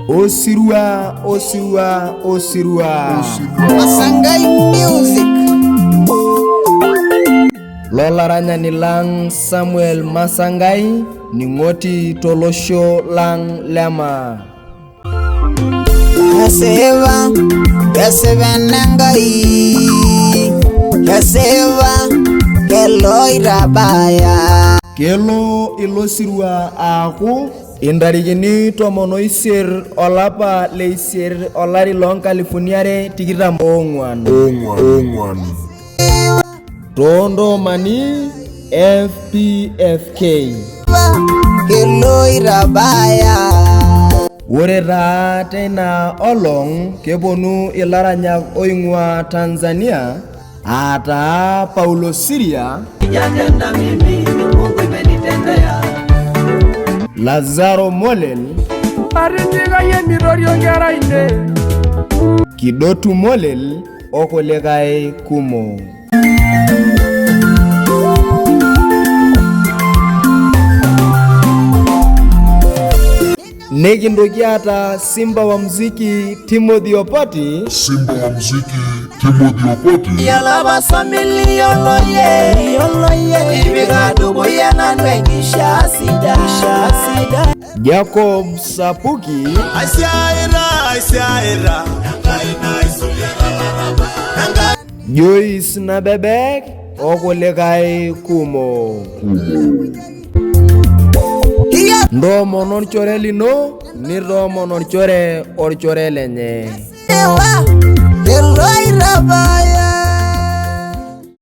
Osirua, osirua, osirua. Masangai Music. Lolaranyani lang Samuel Masangai ning'oti tolosho lang lema. Kesipa, kesipa Enkai, kesipa keloitabaya. Kelo ilo sirua aaku intarikini 18 olapa le isiet olari loo nkalifuni are tikitam oong'uan. Too ntoomani FPFK. Keloitabaya. Ore taa teina olong keponu ilaranyak oing'uaa Tanzania aa taa Paulo Siria, Lazaro Molel, Atinyikayie mitorio nkera ainei. Kidotu Molel o kulikae kumok. Nikintoki aata Simba wa muziki Timothy Opoti, Simba wa muziki Timothy Opoti, Yiolo samili yiolo yie tipika dukuya nanu enkishaa sidai. Jacob Sapuki, Aisiaita, aisiaita. Joyce Nabebek o kulikae kumok. Ntoomono olchore lino nitoomon olchore olchore lenye. Eloitabaya.